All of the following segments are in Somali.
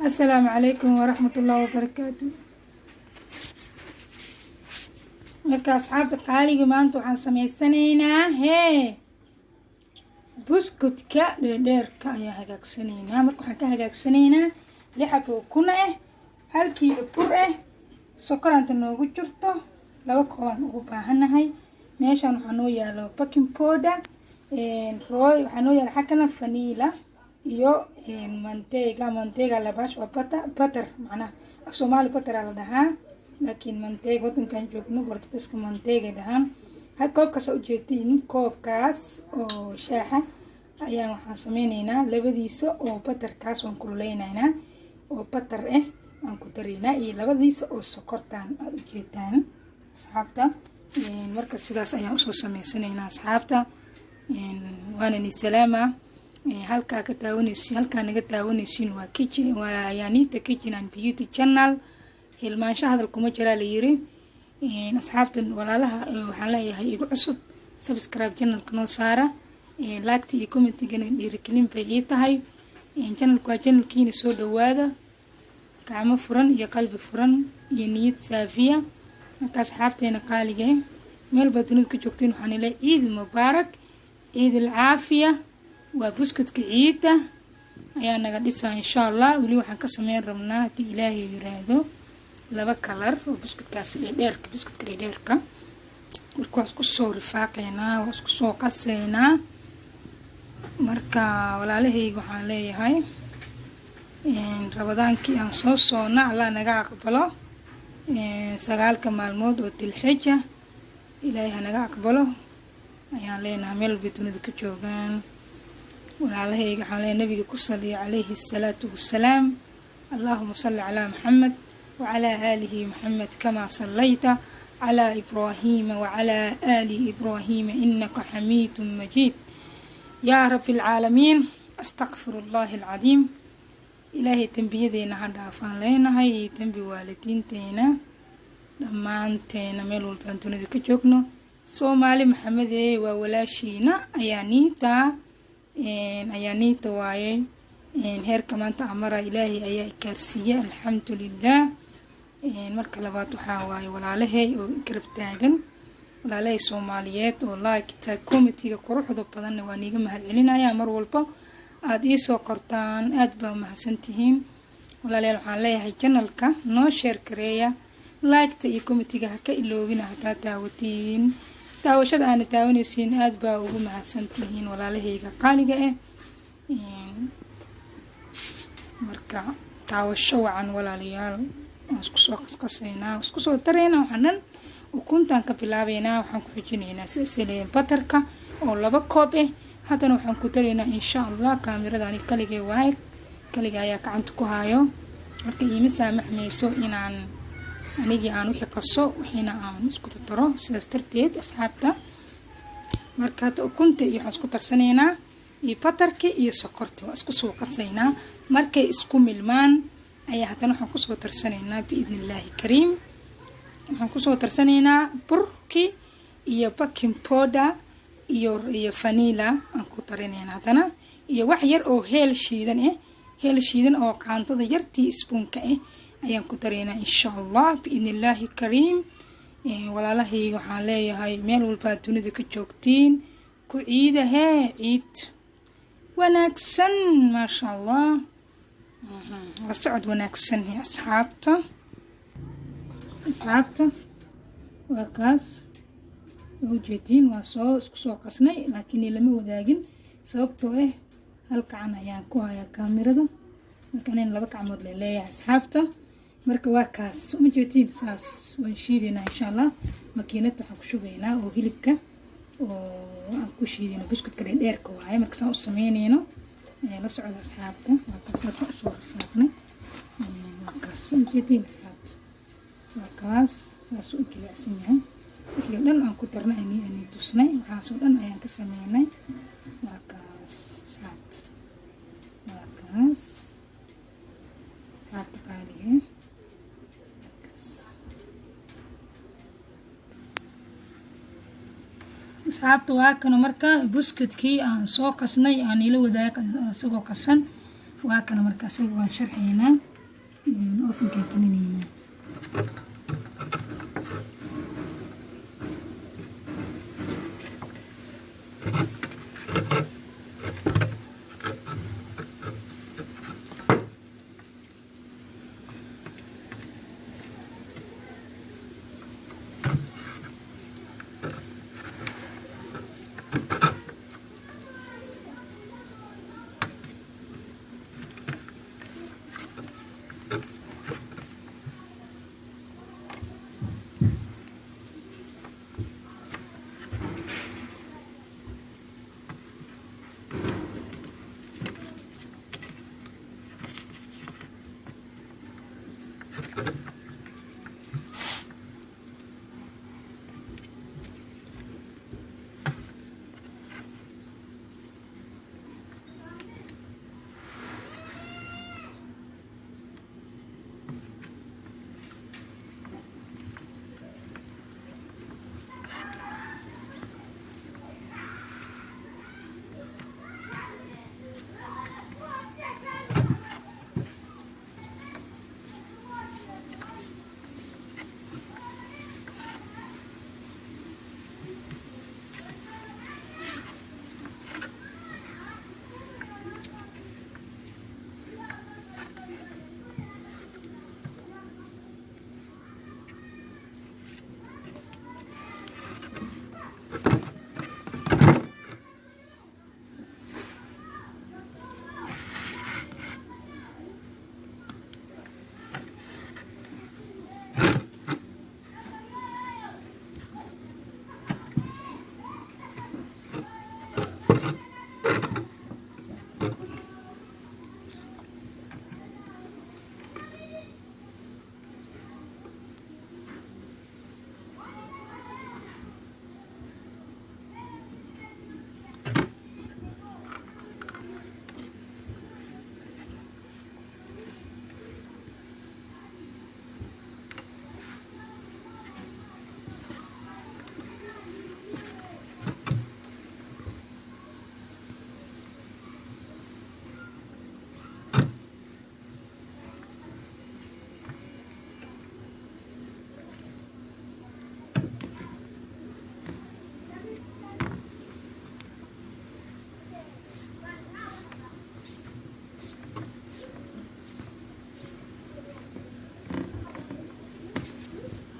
Assalaamu calaykum waraxmatullaahi wabarakaatu. Marka asxaabta qaaliga, maanta waxaan sameysanaynaa hee buskudka dheerdheerka ayaa hagaagsanaynaa. Marka waxaan ka hagaagsanaynaa 6 xabo ukuna ah, 1 kiilo bur ah, sokoranta noogu jirto 2 koobaan ugu baahanahay. Meeshaan waxaa noo yaalo baking powder roy, waxaa noo yaalo xagkana vanilla iyo manteiga. Manteiga labash waa butter, butter macnaha af Soomaali butter la dhahaa, laakiin manteiga wadankan joogno Bortugiiska manteiga dhahaan. Hal koobkaas ujeedtiin, koobkaas oo shaaxa ayaan waxaan sameyneynaa labadiisa oo butterkaas waan kululeyneynaa oo butter ah aan ku dareynaa iyo labadiisa oo sokortaan aada ujeedaan, asxaabta. Marka sidaas ayaan usoo sameysanaynaa, asxaabta. Waana ni salaama. Halkaa ka daawanaysi, halkaa naga daawanaysiin waa kitchen, waa Yanita Kitchen and Beauty Channel. Hilmaansho hadal kuma jiraa la yiri. Asxaabtan walaalaha waxaan leeyahay igu cusub, subscribe channelka noo saara, liketa iyo commentigana dhiirigelin bay ii tahay. Channelku waa channelkiina, soo dhawaada, gacmo furan iyo qalbi furan iyo niyad saafiya. Marka asxaabteena qaaliga meel baad dunida ka joogtiin, waxaan ilaa ciid mubaarak, ciid alcaafiya. Waa buskudka ciidda ayaa naga dhisaa, insha Allah. Weli waxaan ka sameyn rabnaa, haddii Ilaahay yiraahdo, laba kalar oo buskudkaas dheerdheerka, buskudka dheerdheerka. Marka waa isku soo rifaaqeynaa, waa isku soo qaseynaa. Marka walaalahayga waxaan leeyahay, Ramadaankii aan soo soona Allah naga aqbalo. 9-ka maalmood oo Dilxija Ilaahay ha naga aqbalo ayaan leenahay meel walbay dunida ka joogaan walaalahayga. Waxaan leeyahay nabiga ku saliya, calayhi asalaatu wassalaam. Allahuma salli calaa Maxamed wacalaa aalihi Maxamed kamaa sallayta calaa Ibraahiima wacalaa aali Ibraahiima inaka xamiidun majiid, yaa rabbi alcaalamiin. Astaqfir Allahi alcadiim. Ilaahay dembiyadeena ha dhaafaan leenahay iyo dembi waalidiinteena dhammaanteena meel walbaan dunida ka joogno. Soomaali Maxamedee, waa walaashiina ayaa niita, ayaa niita waayey. Heerka maanta amara Ilaahay ayaa igaarsiiyey, alxamdu lilah. Marka labaad waxaa waaye walaalahay oo garab taagan, walaalahay Soomaaliyeed oo liketa, commentiga quruxda badanna waa niiga mahad celinaya. Mar walba aada iisoo qortaan, aada baa mahadsantihiin, walaalayaal. Waxaan leeyahay channelka noo share gareeya, liketa iyo commentiga ha ka iloobina. Hadaa daawatiin, daawashada aana daawanaysiin, aada baa ugu mahadsantihiin, walaalahayga qaaliga ah. Marka daawasho wacan, walaalayaal. Waan isku soo qasqasaynaa, isku soo daraynaa. Waxaan dhan ukuntaan ka bilaabeynaa, waxaan ku xijinaynaa silsileen butterka oo 2 koob ah. Haddana waxaan ku daraynaa, insha Allah, kaamiradaani kaligay waaye, kaliga ayaa gacanta ku hayo. Marka iima saamaxmayso inaan anigii aan wixii qaso, wixiina aan isku tataro. Sidaas darteed, asxaabta, marka hadda ukunta iyo waxaan isku darsanaynaa iyo butterki iyo sokorti waa isku soo qasaynaa. Markay isku milmaan ayaa haddana waxaan kusoo darsanaynaa, biidni Illaahi kariim, waxaan kusoo darsanaynaa burki iyo baking powder iyo vanilla aan ku darinaynaa haddana, iyo wax yar oo heel shiidan ah, heel shiidan oo qaantada yartii spoonka ah ayaan ku daraynaa, insha Allah, biidni Illaahi kariim. Walaalahayga waxaan leeyahay, meel walbaad dunida ka joogtiin, ku ciida hee ciid wanaagsan, maasha Allah. La socod wanaagsan asxaabta. Asxaabta, waa kaas ujeediin, waa soo isku soo qasnay, laakiin lama wadaagin sababtoo ah hal gacan ayaan ku hayaa kaamirada. Marka anin laba gacmood le leeyahay, asxaabta. Marka waa kaas, uma jeedtiin, saas waan shiidaynaa, insha Allah. Makiinada waxaan ku shubaynaa oo hilibka oo aan ku shiidayno buskudka dheerdheerka waaye. Marka saan u sameynayno la socda, asxaabta. Waa kaas, saas usoo rafaaqnay. Waa kaas, uma jeedtiin, asxaabta. Waa kaas, saas u jilicsan yahay. Wixii oo dhan aan ku darnay ani tusnay, waxaasoo dhan ayaan ka sameynay. Waa kaas, asxaabta, waa kaas, asxaabta qaaliga, waa kaas. Asxaabta, waa kana. Marka buskudkii aan soo qasnay aan ila wadaag isagoo qasan, waa kana. Marka isaga waan sharxaynaa. Ovenkaan gelinaynaa.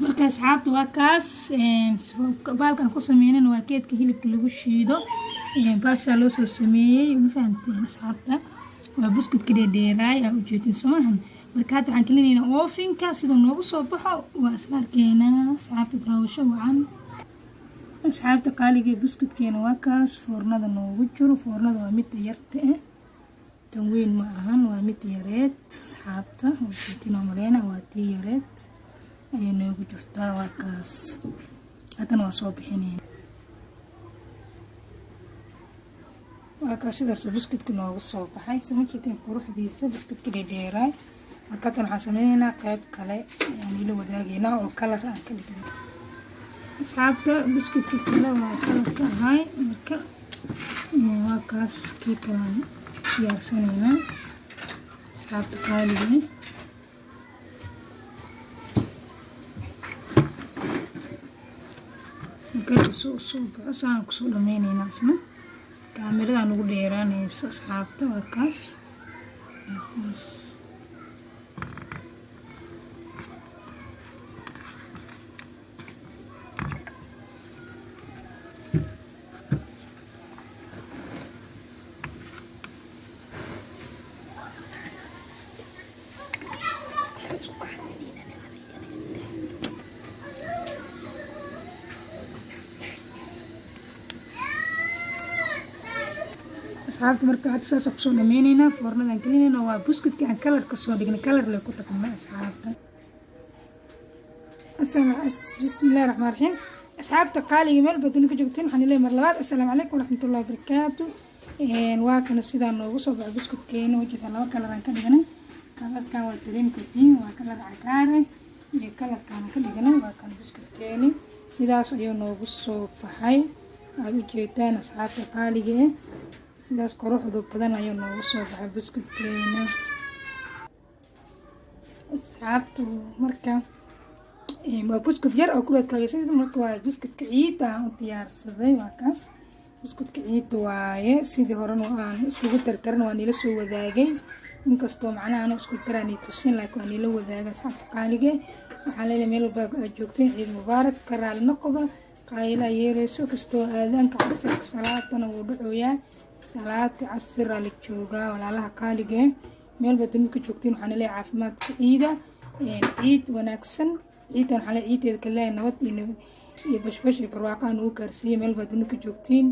Marka asxaabta, waa kaas baalkan ku sameynana, waa geedka hilibka lagu shiido, baashaa loo soo sameeyey. Ma fahamteen asxaabta? Waa buskudka dheerdheeraay aa ujeedin somahan. Marka hadda waxaan gelinaynaa ovenka, siduu noogu soo baxo waa isla arkeenaa. Asxaabta, daawasho wacan. Asxaabta qaaliga, buskudkeena waa kaas foornada noogu jiro. Foornada waa midda yarta ah, tan weyn ma ahan, waa mid yareed. Asxaabta, ujeedin oo maleyna, waa tii yareed ayay noogu jirtaa. Waa kaas, haddana waa soo bixinayna. Waa kaas, sidaasoo buskudka noogu soo baxay. Soo ma jeedin quruxdiisa, buskudka dheerdheeraay? Marka haddan waxaan sameyneynaa qayb kale ayaan ila wadaageynaa oo color aan ka dhignay. Asxaabta, buskudka kale waa colorka ahay. Marka waa kaas, kii kalaan diyaarsanaynaa, asxaabta qaaliga. Marka soo soo baxo saan kusoo dhameyneynaa isna. Kaamiradan ugu dheeraanayso asxaabta. Waa kaas, waa kaas. Asxaabta, marka hadda saasa kusoo dhameyneynaa, foornadan gelinayna. Waa buskudkii aan color ka soo dhignay, color le ku tagnay asxaabta. Bismillahi raxmaan raxiim. Asxaabta qaaliga, meel baad dunida ka joogteen, waxaan leeyahay mar labaad assalaamu calaykum waraxmatullahi wabarakaatu. Waa kana, sidaa noogu soo baxay buskudkeena. Wajeeda, laba color aan ka dhignay. Colorkan waa dareemi kartiin, waa color cagaar ah, iyo colorkaan ka dhignay. Waa kan buskudkeeni, sidaas ayuu noogu soo baxay, aada u jeedaan asxaabta qaaliga ah. Sidaas quruxda badan ayuu noogu soo baxay buskudkeena. Asxaabtu, marka waa buskud yar oo kuleed kabaysan. Marka waa buskudka ciidda aan u diyaarsaday, waa kaas, buskudka ciidda waaye. Sidii horena aan iskugu dardaran waa niila soo wadaagay, inkastoo macnaha aan isku daraan tusin, laakiin waa niila wadaagay. Asxaabta qaalige, waxaan leeyahay meel walba aad joogteen ciid mubaarak. Ka raali noqda qaayla yeereyso kastoo aadaanka casirka salaadana wuu dhacooyaa, salaada casiraa la joogaa. Walaalaha qaalige, meel baad dunida ka joogtiin, waxaan leeyahay caafimaadka ciida, ciid wanaagsan. Ciidan waxaan leeyahay ciideeda kale leeyahay nabad iyo bashbash iyo barwaaqo aan ugu gaarsiiyey meel baad dunida ka joogtiin.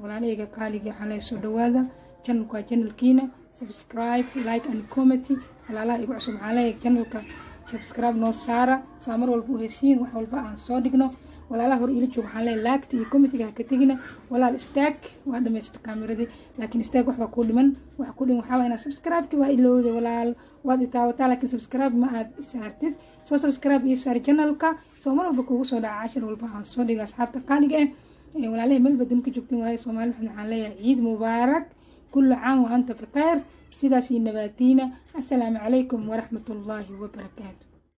Walaalahayga qaaliga, waxaan leeyahay soo dhawaada. Channelku waa channelkiina, subscribe, like and comment. Walaalaha igu cusub, waxaan leeyahay channelka subscribe noo saara, saa mar walba u heshiin wax walba aan soo dhigno. Walaalaha hor iila jooga, waxaan leeyahay like-ta iyo commentiga ha ka tegina. Walaal, istaag, waa dhamaysata kaamiradii, laakiin istaag, waxbaa kuu dhiman. Waxa ku dhiman waxaa waa inaad subscribe-ki waa ilowday. Walaal, waad itaawataa laakiin subscribe ma aad saartid. Soo subscribe ii saar channelka, soo mar walba kuugu soo dhaca cashar walba aan soo dhigo. Asxaabta qaaliga ah, walaalahay meel badan ka joogtiin, walaalahay Soomaali, waxaan leeyahay ciid mubaarak, kullu caam wa anta bikhayr. Sidaas iyo nabaadiina. Assalaamu calaykum waraxmatullaahi wabarakaatu.